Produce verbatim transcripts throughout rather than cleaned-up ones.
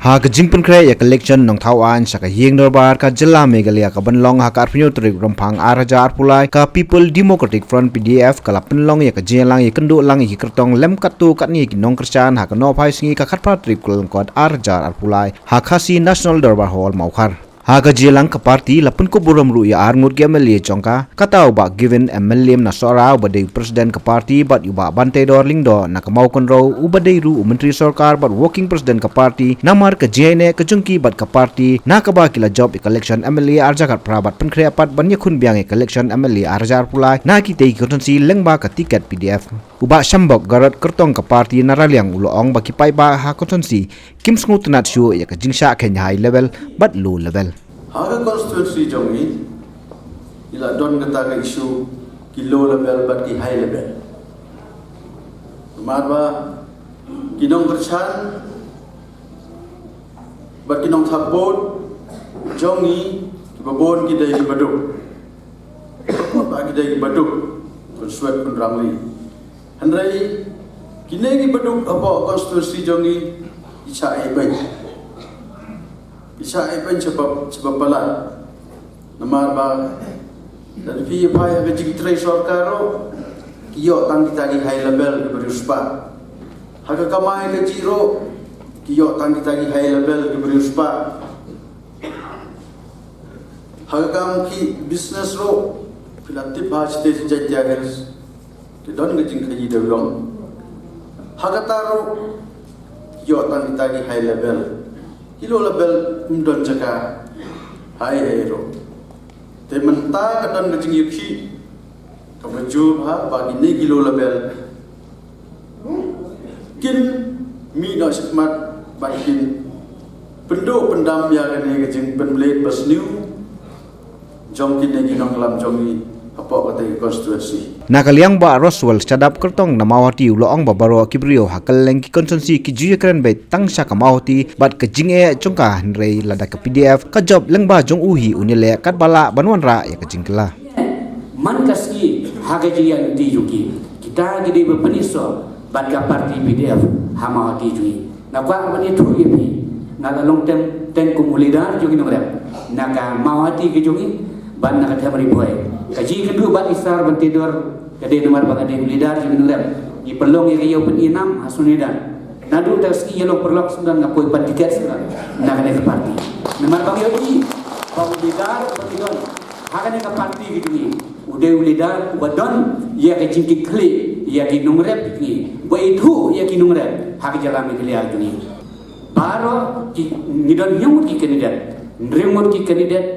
Ha ka jingpynkhreh ïa ka election nongthaw aiñ sha ka ïing dorbar ka jylla Meghalaya ka ban long ha ka arphew tarik Rymphang ar hajar arphew lai, ka People Democratic Front P D F ka la pynlong ïa ka jingïalang ïakynduh lang ïa ki kyrtong lem katto katne ki nongkyrshan ha ka nohphai sngi ka khatphra tarik Kyllalyngkot ar hajar arphew lai ha Khasi National Dorbar Hall Mawkhar. Ha ka jingïalang ka party la pynkup burom ruh ïa arngut ki M L A jong ka, kata u Bah Given M Mylliem na Sohra uba dei u president ka party bad u Bah Banteidor Lyngdoh na ka Mawkynrew uba dei ruh u myntri sorkar bad working president ka party, namar ka jingïaineh ka jong ki bad ka party na kaba ki la jop ïa ka election M L A ar hajar khatphra bad pynkhreh pat ban ïakhun biang ïa ka election M L A ar hajar arphew lai na kitei ki constituency lyngba ka tiket P D F. U Bah Shambok Garod kyrtong ka party na Raliang u la ong ba ki paidbah ha constituency kim sngewtynnad shuh ïa ka jingshah kheiñ high level bad low level. Ha ka constituency jong ngi, ngi la don kata ka issue, ki low level bad ki high level. Namar ba ki nongkyrshan bad ki nongthap vote jong ngi, kiba bun ki dei kiba duk. Ba ki dei kiba duk, khun swet khun rangli. Hynrei kine kiba duk hapoh constituency jong ngi, ki shah ïa beiñ. Ki shah ïa beiñ shaba, shaba palat. Namar ba lada phi ïa phai ha ka jingtrei sorkar ruh, ki ïoh tang kita ki high level kiba riewspah. Ha ka kamai kajih ruh, ki ïoh tang kita ki high level kiba riewspah. Ha ka kam ki business ruh, phi la tip ba shatei sha Jaintia Hills ki don ka jingkhaii dewïong. Ha kata ruh, ïoh tang kita ki high level. Ki low level ym don jaka. High high ruh. Te mynta ka don ka jingïakhih kaba jur bha ba kine ki low level kin mih noh shakhmat bad kin pynduh pyndam ïa kane ka jingpynbeit basniew jong kine ki nongïalam jong ngi hapoh kata ka constituency. Na ka liang Bah Roswell Shadap kyrtong na Mawhati u la ong ba baroh ki briew ha kylleng ki constituency ki ju ïakren beit tang sha ka Mawhati bad ka jingeh jong ka, hynrei lada ka P D F ka jop lyngba jong u hi un ïaleh katba lah ban wanrah ïa ka jingkylla. Man ka sngi ha ka jingïaid lynti jong ki, kita ki dei ba pynïasoh bad ka party P D F ha Mawhati jong ngi. Nga kwah ban ïathuh ïa phi, nga la long teng teng kum u leader jong ki nongrep na ka Mawhati ka jong ngi bad na ka Them Ri Bhoi. Ka jingkynduh bad i Sir Banteidor ka dei namar ba ka dei u leader jong ki nongrep. Ngi pynlong ïa ka ïew pyni nam ha Sumneidan. Naduh ta ka sngi ïa long paralok Sumneidan nga poi pan tiket Sumneidan na kane ka party. Namar ba ngi ïohi ba u leader ba ngi don ha kane ka party ka jong ngi u dei u leader uba don ïa ka jingkitkhlieh ïa ki nongrep jong ngi, ba ithuh ïa ki nongrep ha ka jylla Meghalaya jong ngi. Baroh ki, ngi don hynñiew ngut ki candidate, hynriew ngut ki candidate,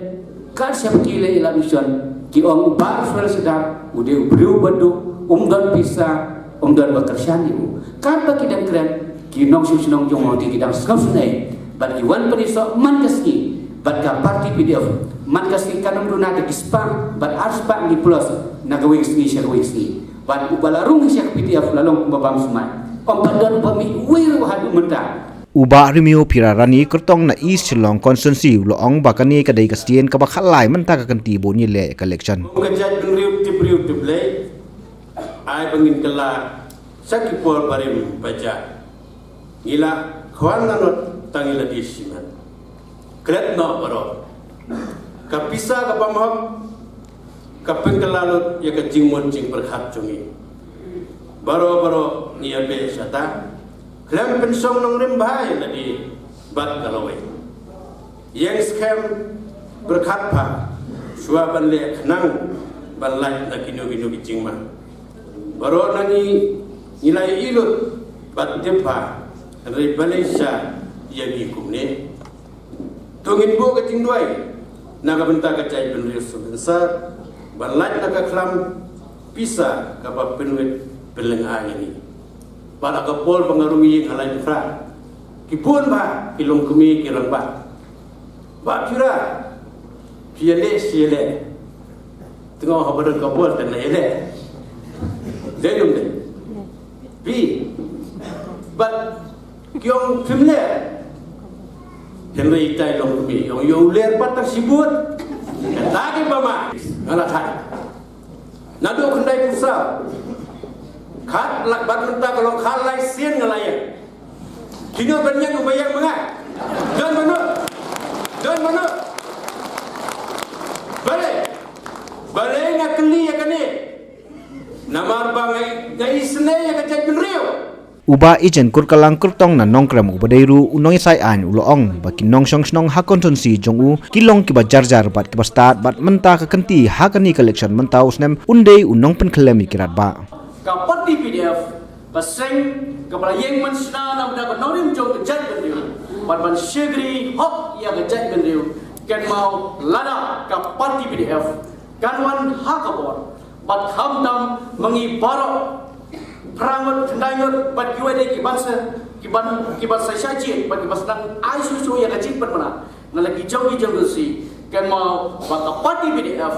kat shaba ki leit election ki ong u Bah Roswell Shadap u dei u briew ba duk, um don pisa, um don ba kyrshan ïa u. Katba ki dang kren, ki nongshong shnong jong Mawhati ki dang sngewsynei bad ki wan pynïasoh man ka sngi bad ka party P D F. Man ka sngi kan ym duna da ki spah bad ar spah ngi plus na kawei ka sngi sha kawei ka sngi. Bad uba la rung sha ka P D F la long kumba bam smai. Ym pat don ba mih uwei ruh haduh mynta. U Bah Rymeo Phirarani kyrtong na East Shillong constituency u la ong ba kane ka dei ka sien kaba khatlai mynta ka kynti ba un ïaleh ïa ka election. Kum ka jaitbynriew tip briew tip Blei, ai ba ngin kylla sha ki por barim ba jia. Ngi la khwan lanot tang ngi la die shimet. Klet noh baroh. Ka pisa ka bym hok ka pynkylla lut ïa ka jingmut jingpyrkhat jong ngi. Baroh baroh ngi ïa beh shata. Khlem pynshong nongrim bha ïa lade bad ka lawei. Ïeng skhem pyrkhat bha shuwa ban leh khnang ban lait na kino kino ki jingma. Baroh na ngi ngi la ïohi lut bad tip bha, hynrei balei sha ïa ngi kumne. To ngin buh ka jingduwai na ka bynta ka jaitbynriew Sumsar ban lait na ka khlam pisa kaba pynwit pynlynga ïa ngi. Bad ha ka por ba nga rung ïing ha Laitumkhrah, ki bun bha ki longkmie ki rangbah. Bah Phira, phi ïaleh shi ïaleh. Tngaw haba don ka por te nga ïaleh. Dei lum dei. Phi. Bad ki ong phim leh. Hynrei itai longkmie ong ïoh u ler pat tang shibun. Kata ki ba ma nga la thait. Naduh khyndai phew saw. Khat la, bad mynta ka long khatlai sien nga la ïeng. Kino ban ïeng, uba ïeng ma nga. Don mano? Don mano? Balei? Balei nga kylli ïa kane? Namar ba nga, nga isynei ïa ka jaitbynriew. U Bah Ejen Kurkalang Kyrtong na Nongkrem, uba dei ruh u nongïasaid aiñ, u la ong ba ki nongshong shnong ha constituency jong u ki long kiba jar jar bad kiba stad, bad mynta ka kynti ha kane ka election mynta u snem un dei u nongpynkhyllem ïa ki radbah. Ka party P D F, ka seng kaba la ïeng mynshuwa na ka bynta ka nongrim jong ka jaitbynriew, bad ban shakri hok ïa ka jaitbynriew, kynmaw lada ka party P D F kan wan ha ka bor, bad khamtam ma ngi baroh, phra ngut, khyndai ngut, bad kiwei de ki ban sa, ki ban, ki ban sa shah jied, bad ki ban sa nang ai shuh shuh ïa ka jingpynbna na la ki jong ki jong ki si, kynmaw ba ka party P D F,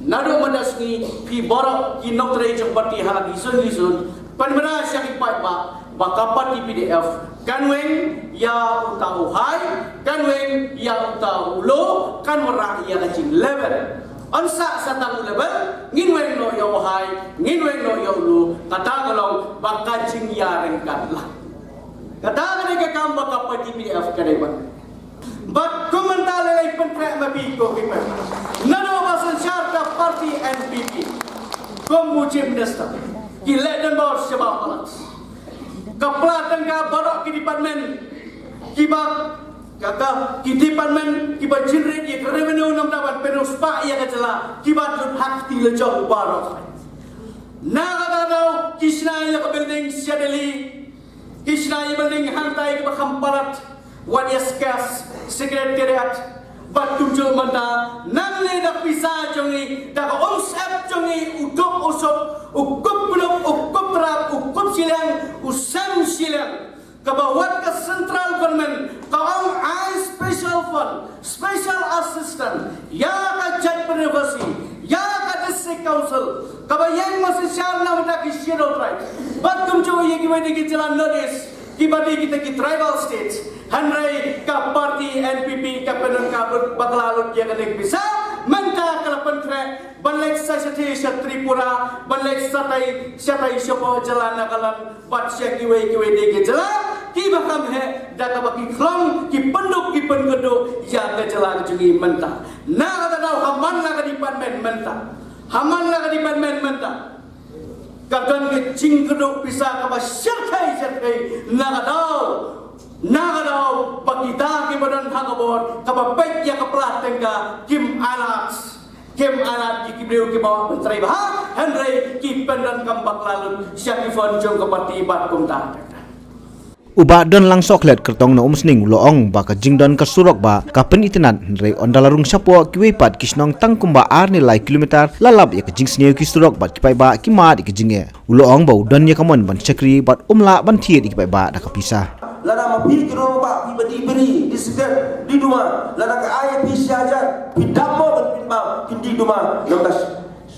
naduh mynta sngi phi baroh ki nongtrei jong party ha la ki zone ki zone, pynbna sha ki paidbah ba ka party P D F kan weng ïa uta u hai, kan weng ïa uta u low, kan wanrah ïa ka jinglevel. Yn sa sa tang u level, ngin weng noh ïa u hai, ngin weng noh ïa u low, kata ka long ba ka jingïaryngkat lah. Kata ka dei ka kam ba ka party P D F ka dei ban. Bad kum mynta lei lei pynkhreh ma phi ko ki phi. Naduh ba synshar ka party N P P kum u chief minister, ki leh donbor shabar palat. Ka pla tyngka baroh ki department kiba, kata ki department kiba generate ïa ka revenue namar ban pynroi spah ïa ka jylla, kiba lut ha kti la jong baroh. Na kata daw ki shna ïa ka building sha Delhi, ki shna ïa building hangtai kaba kham palat, wat ïa SCESS, secretariat, bad kumjuh mynta, nangne da ka pisa jong ngi, da ka umsyep jong ngi, u duk u suk, u kup kynuk, u kup trap, u kup shiliang, u sem shiliang. Kaba wat ka central government ka ong ai special fund, special assistance ïa ka jaitbynriew Khasi, ïa ka district council kaba ïeng mynshuwa na ka bynta ki scheduled tribe. Bad kumjuh ïa kiwei de ki jylla North East, kiba dei kita ki tribal states. Hynrei ka party N P P ka pyndonkam bakla lut ïa kane ka pisa, mynta ka la pynkhreh ban leit shatai sha Tripura, ban leit shatai shatai shapoh jylla Nagaland, bad sha kiwei kiwei de ki jylla kiba kham heh, da kaba ki khlong, ki pynduk, ki pynkynduh ïa ka jylla ka jong ngi mynta. Na kata daw ha man la ka department mynta, ha man la ka department mynta, ka don ka jingkynduh pisa kaba shyrkhei shyrkhei. Na kata daw, na kata daw ba kita kiba don ha ka bor, kaba peit ïa ka pla tyngka, kim ailad, kim ailad ïa ki briew kiba wan pyntrei bha, hynrei ki pyndonkam bakla lut sha ki fund jong ka party bad kumta. U Bah Donlang Sohkhlet Kyrtong na Umsning u la ong ba ka jingdon ka surok bah ka pynitynnad, hynrei ynda la rung shapoh kiwei pat ki shnong tang kumba ar ne lai kilometer, la lap ïa ka jingsniew ki surok bad ki paidbah ki mad ïa ka jingeh. U la ong ba u don ïa ka mon ban shakri bad um lah ban thied ïa ki paidbah da ka pisa. Lada ma phi ki rangbah phi ba dih biri, dih sigaret, dih duma, lada ka ai ïa phi shi hajar, phi dap mo ban pynbam, phin dih duma, namar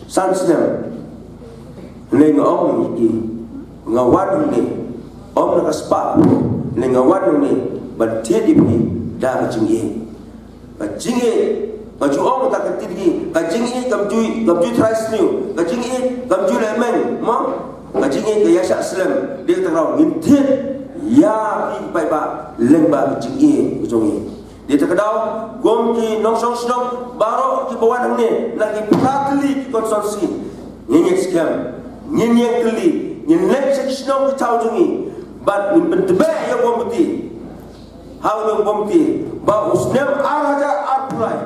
san snem. Lei nga ong ïa ki, nga wan hangne, ym na ka spah, lei nga wan hangne ban thied ïa phi da ka jingïeit. Ka jingïeit, nga ju ong ta ka ktien ki, ka jingïeit kam ju, kam ju trai sniew, ka jingïeit kam ju leh meng, mo? Ka jingïeit ka ïaishah slem, dei tang rau ngin thied ïa ki paidbah lyngba ka jingïeit ka jong ngi. Dei ta ka daw, kum ki nongshong shnong baroh kiba wan hangne na ki phra tylli ki constituency, ngin ïeng skhem, ngin ïeng tylli, ngin leit sha ki shnong ki thaw jong ngi bad ngin pyntbeh ïa u Bymti. Ha u nong Bymti ba u snem ar hajar arphew lai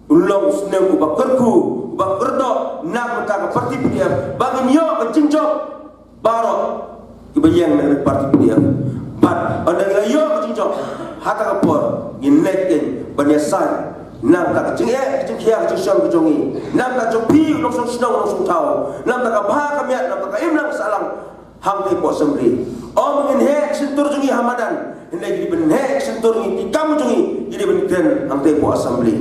un long u snem uba kyrkhu, uba kyrdoh na ka bynta ka party P D F, ba ngin ïoh ka jingjop baroh kiba ïeng na ka party P D F. Bad ynda ngi la ïoh ka jingjop, ha kata ka por ngin leit kein ban ïasaid na ka bynta ka jingeh, ka jingkhia, ka jingshon ka jong ngi, na ka bynta jong phi u nongshong shnong, u nongshong thaw, na ka bynta ka bha ka miat, na ka bynta ka imlang sahlang. Hangtei hapoh assembly, ym ngin heh ka shyntur jong ngi ha madan, hynrei ngi dei ban heh ka shyntur jong ngi, ki kam jong ngi, ngi dei ban kren hangtei hapoh assembly.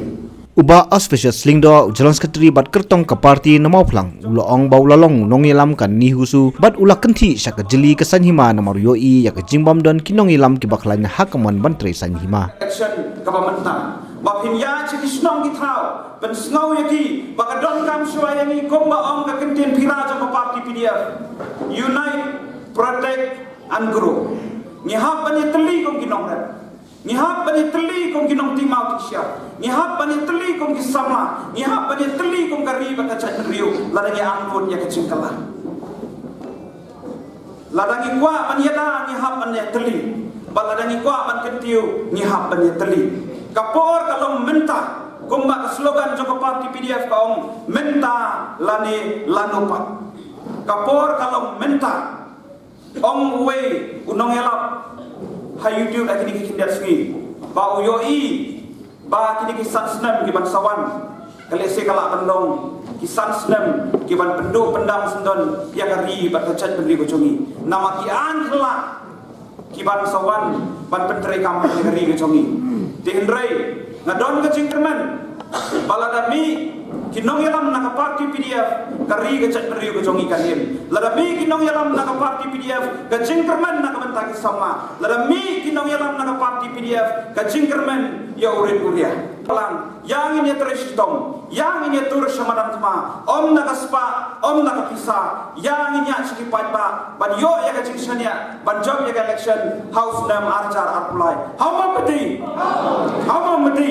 U Bah Auspicious Lyngdoh, u General Secretary bad Kyrtong ka party na Mawphlang, u la ong ba u la long u nongïalam ka NEHUSU bad u la kynthih sha ka jylli ka saiñ hima namar u ïohi ïa ka jingbym don ki nongïalam kiba khlaiñ ha ka mon ban trei saiñ hima. Election kaba mynta, ba phin ïaid sha ki shnong ki thaw, pynsngew ïa ki ba ka donkam shuwa ïa ngi kumba ong ka kyntien pura jong ka party P D F, unite, protect and grow. Ngi hap ban ïatylli kum ki nongrep. Ngi hap ban ïatylli kum ki nongtei maw tei kshaid. Ngi hap ban ïatylli kum ki samla. Ngi hap ban ïatylli kum ka ri bad ka jaitbynriew. Lada ngi angnud ïa ka jingkylla. Lada ngi kwah ban ïada ngi hap ban ïatylli. Bad lada ngi kwah ban kyntiew ngi hap ban ïatylli. Ka por ka long mynta. Kumba ka slogan jong ka party P D F ka ong mynta lane lano pat. Ka por ka long mynta. Ong uwei u nongïalap ha YouTube ha kine ki khyndiat sngi ba u ïohi ba kine ki san snem ki ban sa wan ka lehse ka lah ban long ki san snem ki ban pynduh pyndam syndon ïa ka ri bad ka jaitbynriew ka jong ngi. Namar ki aiñ ki lah ki ban sa wan ban pyntreikam ïa ka ri ka jong ngi. Te hynrei nga don ka jingkyrmen ba lada mih ki nongïalam na ka party P D F ka ri ka jaitbynriew ka jong ngi kan im. Lada mih ki nongïalam na ka party P D F ka jingkyrmen na ka bynta ki samla. Lada mih ki nongïalam na ka party P D F ka jingkyrmen ïa u rit u ria. Palang, ïa ngin ïatrei shitom, ïa ngin ïatur sha madan thma, ym na ka spah, ym na ka pisa, ïa ngin ïaid sha ki paidbah ban ïoh ïa ka jingshaniah ban jop ïa ka election ha u snem ar hajar arphew lai. Hau mam mati? Hau mam mati?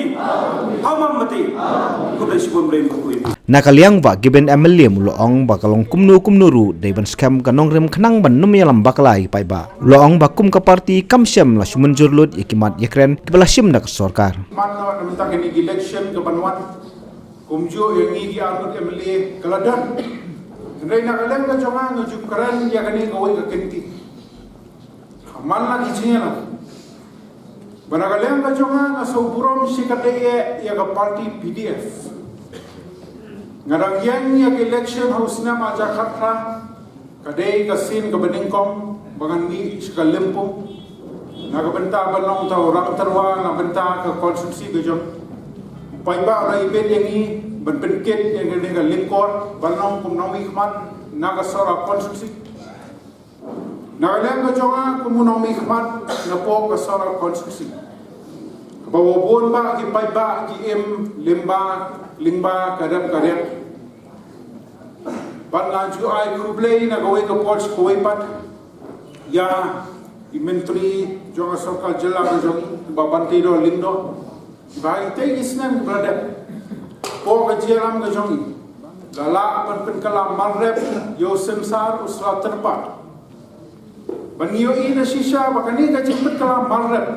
Hau mam mati? Khublei shibun, Blei un kyrkhu ïa phi. Na ka liang Bah Giben M Mylliem u la ong ba ka long kumno kumno ruh dei ban skhem ka nongrim khnang ban ym ïalam bakla ïa ki paidbah. U la ong ba kum ka party kam shym la shu mynjur lut ïa ki mat ïa kren kiba la shim da ka sorkar. Man na mynta kane ka election ka ban wan, kumjuh ïa ngi ki arngut M L A ka la don. Hynrei na ka liang ka jong nga nga ju kren ïa kane kawei ka kynti. Man la ki jingïalam ba na ka liang ka jong nga nga sngewburom shikatdei ïa ka party P D F. Nga dang ïeng ïa ka election ha u snem ar hajar khatphra. Ka dei ka sien kaba nyngkong ba ngan mih sha ka lympung na ka bynta ban long uta u rangtyrwa na ka bynta ka constituency ka jong. Paidbah u la ibit ïa ngi ban pynkit ïa kane ka lyngkor ban long kum u nongmihkhmat na ka Sohra constituency. Na ka liang ka jong nga kum u nongmihkhmat napoh ka Sohra constituency, kaba bun bah ki paidbah ki im lyngba lyngba ka dep ka dep. Bad nga ju ai khublei na kawei ka por sha kawei pat ïa i Myntri jong ka Sorkar Jylla ka jong ngi, Bah Banteidor Lyngdoh, ba ha kitei ki snem kiba la dep, hapoh ka jingïalam ka jong ngi, la lah ban pynkylla mar rep ïa u Symsar u Sla Tyrpad. Bad ngi ïohi na shisha ba kane ka jingpynkylla mar rep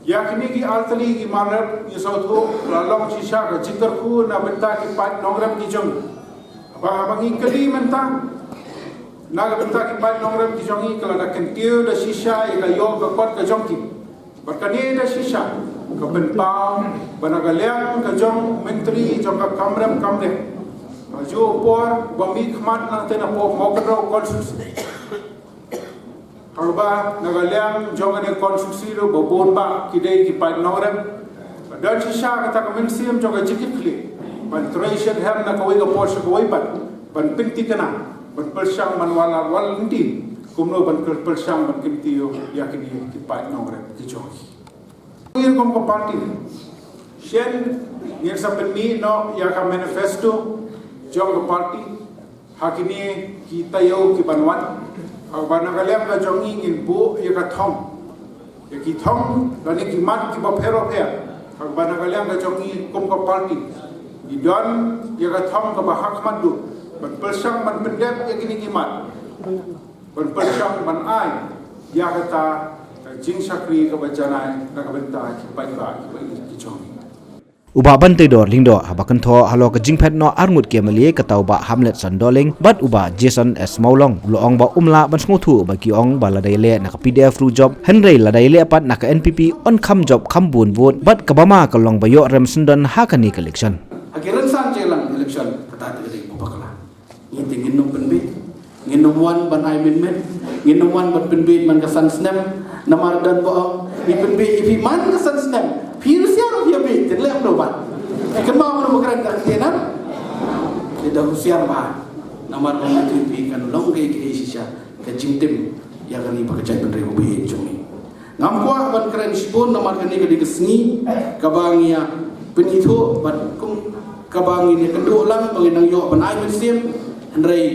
ïa kine ki artylli ki mar rep ngi sngewthuh la long shisha ka jingkyrkhu na bynta ki paid nongrep ki jong ngi. Ba haba ngi kylli mynta na ka bynta ki paid nongrep ki jong ngi, ki la da kyntiew da shisha ïa ka ïoh ka kot ka jong ki. Bad kane da shisha ka pynpaw ba na ka liang ka jong u Myntri jong ka kam rep kam rep, ha ju u por ba mihkhmat nangta napoh Mawkynrew constituency. Haba na ka liang jong kane constituency ruh ba bun bah ki dei ki paid nongrep, ba don shisha kata ka mynsiem jong ka jingkitkhlieh ban trei shitom na kawei ka por sha kawei pat, ban pynthikna, ban pyrshang ban wallam wallam lynti kumno ban pyrshang ban kyntiew ïa kine ki paid nongrep ki jong ngi. Ngi kum ka party shen ngin sa pynmih noh ïa ka manifesto jong ka party ha kine ki taïew kiban wan. Haba na ka liang ka jong ngi ngin buh ïa ka thong, ïa ki thong lane ki mat kiba pher bapher. Haba na ka liang ka jong ngi kum ka party ngi don ïa ka thong kaba ha khmat duh ban pyrshang ban pyndep ïa kine ki mat, ban pyrshang ban ai ïa kata ka jingshakri kaba janai na ka bynta ki paidbah kiba ïeit ki jong ngi. U Bah Banteidor Lyngdoh haba kynthoh halor ka jingphet noh arngut ki M L A, kata u Bah Hamletson Dohling bad u Bah Jason S Mawlong, u la ong ba um lah ban sngewthuh ba ki ong ba lada ïaleh na ka P D F ruh jop, hynrei lada ïaleh pat na ka N P P yn kham jop kham bun vote, bad kaba ma ka long ba ïoh rem syndon ha kane ka election. Ha ki rynsan jingïalang election kata te ka dei ba bakla. Ngi te ngin nym pynbeit, ngin nym wan ban ai mynmiet, ngin nym wan ban pynbeit man ka san snem. Namar don ba ong ngi pynbeit ïa phi man ka san snem, phi husiar ruh phi ïa beit, te leh kumno pat? Phi kynmaw kumno ba kren da ka ktien, ha? Te da husiar bha. Namar ba ngi te phi kan long kaei kaei shisha ka jingtim ïa ka ri bad ka jaitbynriew ba ïeit jong ngi. Ngam kwah ban kren shibun namar kane ka dei ka sngi kaba ngi ïa pynithuh bad kum kaba ngi ïa kynduh lang ba ngi nang ïoh ban ai mynsiem. Hynrei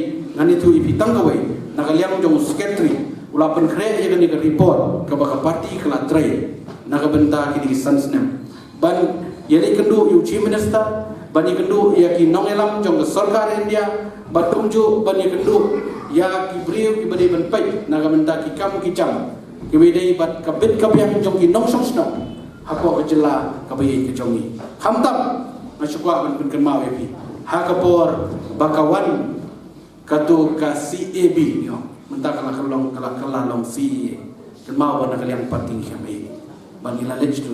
ngan ïathuh ïa phi tang kawei, na ka liang jong u secretary u la pynkhreh ïa kane ka report kaba ka party ka la trei. Na ka bynta kine ki san snem ban ïaleh kynduh ïa u Chief Minister, ban ïakynduh ïa ki nongïalam jong ka sorkar India, bad kumjuh ban ïakynduh ïa ki briew kiba dei ban peit na ka bynta ki kam ki jam kiba dei bad ka bit ka biang jong ki nongshong shnong hapoh ka jylla kaba ïeit ka jong ngi. Khamtam nga shu kwah ban pynkynmaw ïa phi ha ka por ba ka wan kato ka C A B, ïo, mynta ka la ka long, ka la ka la long C A A. Kynmaw ba na ka liang pat ngi khlem ïeit ba ngi la leit sha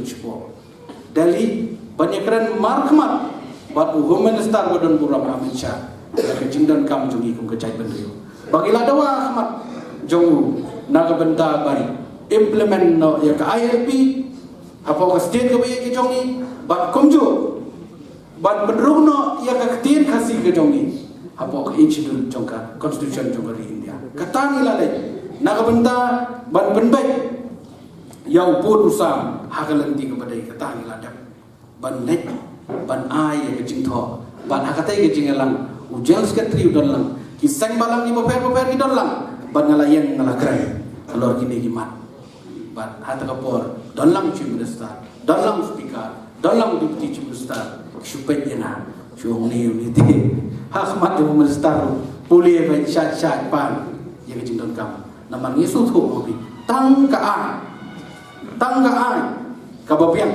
Delhi ban ïakren markhmat bad u Home Minister ba don burom Amit Shah ïa ka jingdonkam jong ngi kum ka jaitbynriew. Ba ngi la dawa ha khmat jong u na ka bynta ban implement noh ïa ka I L P hapoh ka state kaba ïeit ka jong ngi, bad kumjuh ban pynrung noh ïa ka ktien Khasi ka jong ngi hapoh ka Eighth Schedule jong ka Constitution jong ka ri India. Kata ngi la leit na ka bynta ban pynbeit ïa u pud u sam ha ka lynti kaba dei. Kata ngi la dep ban leit ban ai ïa ka jingthoh, bad ha katei ka jingïalang u General Secretary u don lang, ki seng balang kiba pher ba pher ki don lang, bad nga la ïeng nga la kren halor kine ki mat. Bad ha kata ka por don lang u Chief Minister, don lang u Speaker, don lang u Deputy Chief Minister, ki shu peit ïa nga, shu ong ni u ni te. Ha khmat u Minister ruh pule ban shait shait pan ïa ka jingdonkam. Namar ngi sngewthuh ma phi, tang ka aiñ, tang ka aiñ kaba biang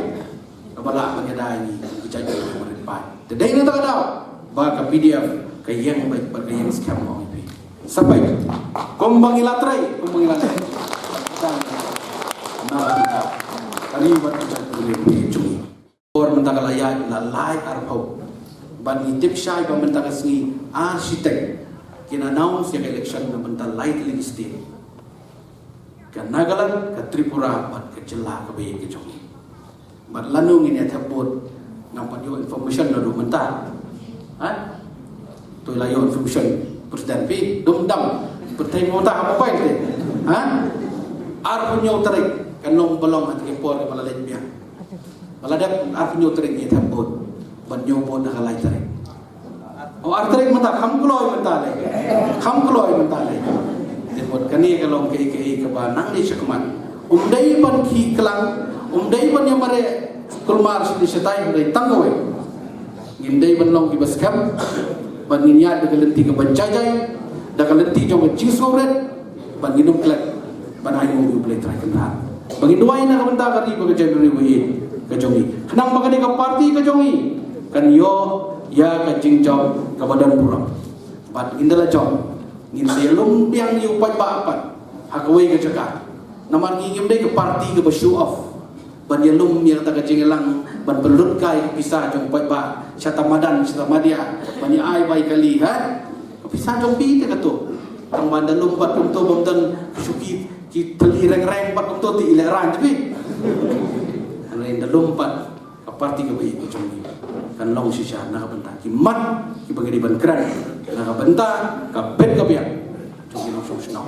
kaba lah ban ïada ïa ngi ki jaitbynriew ba rit paid. Te dei na kata ka daw ba ka P D F ka ïeng beit bad ka ïeng skhem, ong ïa phi. Sa peit kumba ngi la trei, kumba ngi la leh. Tang na ka bynta ka ri bad ka jaitbynriew jong ngi. Por mynta ka la ïaid la lai arphew bad ngi tip shai ba mynta ka sngi ar shiteng kin announce ïa ka election na bynta lai tylli ki state. Ka Nagaland, ka Tripura bad ka jylla kaba ïeit ka jong ngi. Bad lano ngin ïa thep vote? Ngam pat ïoh information naduh mynta. Ha? To la ïoh information President phi, dum dam. Pyrthei mynta ha mobile te. Ha? Arphew hynñiew tarik kan long ba long ha kata ka por kaba la leit biang. Ba la dep arphew hynñiew tarik ngi thep vote. Ban ïoh vote ha ka lai tarik. O, ar tarik mynta, kham kloi mynta lei. Kham kloi mynta lei. Te vote kane ka long kaei kaei kaba nang dei shakhmat. Um dei ban khih klang, um dei ban ïa mareh kulmar shane shatai, um dei tang kawei. Ngin dei ban long kiba skhem, ban ngin ïaid da ka lynti kaba jai jai, da ka lynti jong ka jingsngewrit, ban ngin ym klet ban ai nguh ïa U Blei Trai Kynrad. Ba ngin duwai na ka bynta ka ri bad ka jaitbynriew ba ïeit ka jong ngi. Khnang ba kane ka party ka jong ngi kan ïoh ïa ka jingjop kaba don burom. Bad ngin da la jop, ngin sa ïalum biang ïa u paidbah pat ha kawei ka jaka. Namar ngi ngim dei ka party kaba show off. Ban ïalum ïa kata ka jingïalang ban pynlut kai ka pisa jong u paidbah shata madan shata madia ban ïa ai bai kali, ha? Ka pisa jong phi te kato. Tang ban da lum pat kumto bym don shuki ki thylli reng reng pat kumto te i lehrain te phi. Hynrei da lum pat ka party kaba ïeit ka jong ngi kan long shisha na ka bynta ki mat kiba ngi dei ban kren na ka bynta ka bit ka biang jong ki nongshong shnong.